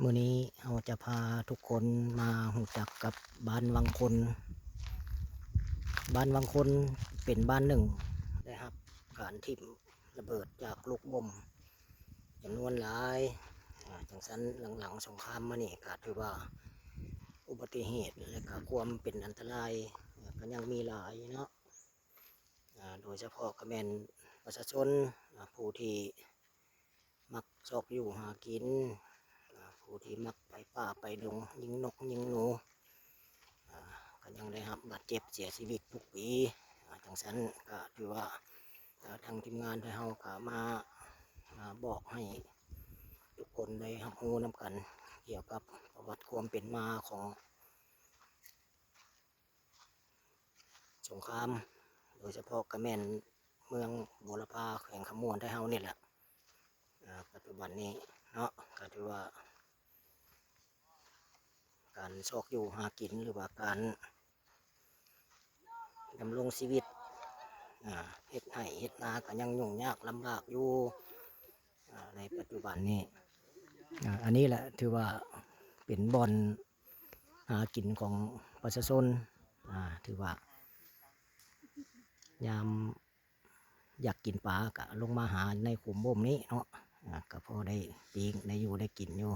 ມື້ນີ້ເຮົາຈະພາທຸກຄົນມາຮູ້ຈັກກັບບ້ານວັງຄົນ. ບ້ານວັງຄົນເປັນບ້ານໜຶ່ງໄດ້ຮັບການຖິ້ມລະເບີດຈາກລູກບົມຈຳນວນຫຼາຍ. ອາ ຈັ່ງຊັ້ນ ຫຼັງໆສົງຄາມມານີ້ກໍຖືວ່າອຸບັດຕິເຫດ ແລະ ກໍຄວາມເປັນອັນຕະລາຍກໍຍັງມີຫຼາຍເນາະ. ອາ ໂດຍສະເພາະກໍແມ່ນປະຊາຊົນ ອາ ຜູ້ທີ່ມັກຊອກຢູ່ຫາກິນ ອາ ຜູ້ທີ່ມັກໄປປ່າໄປດົງ ຍິງນົກຍິງໜູ ອາ ກໍຍັງໄດ້ຮັບບາດເຈັບເສຍຊີວິດທຸກປີ. ອາ ຈັ່ງຊັ້ນກໍຖືວ່າ ອາ ທາງທີມງານໄທເຮົາກໍມາ ອາ ບອກໃຫ້ທຸກຄົນໄດ້ຮັບຮູ້ນຳກັນ ກ່ຽວກັບປະຫວັດຄວາມເປັນມາຂອງ ສົງຄາມ ໂດຍສະເພາະກໍແມ່ນເມືອງບົວລະພາ ແຂວງຄຳມ່ວນໄທເຮົານີ້ແຫຼະ. ອາ ປັດຈຸບັນນີ້ເນາະ ກໍຖືວ່າການຊອກຢູ່ຫາກິນ ຫຼືວ່າການດຳລົງຊີວິດ ອາ ເຮັດໄຮ່ເຮັດນາກໍຍັງຫຍຸ້ງຍາກລຳບາກຢູ່ ອາ ໃນປັດຈຸບັນນີ້. ອາ ອັນນີ້ແຫຼະຖືວ່າເປັນບ່ອນຫາກິນຂອງປະຊາຊົນ ອາ ຖືວ່າຍາມຢາກກິນປາກະລົງມາຫາໃນຂຸມບົ່ມນີ້ເນາະ ອາ ກະພໍໄດ້ປີ້ງໄດ້ຢູ່ໄດ້ກິນຢູ່.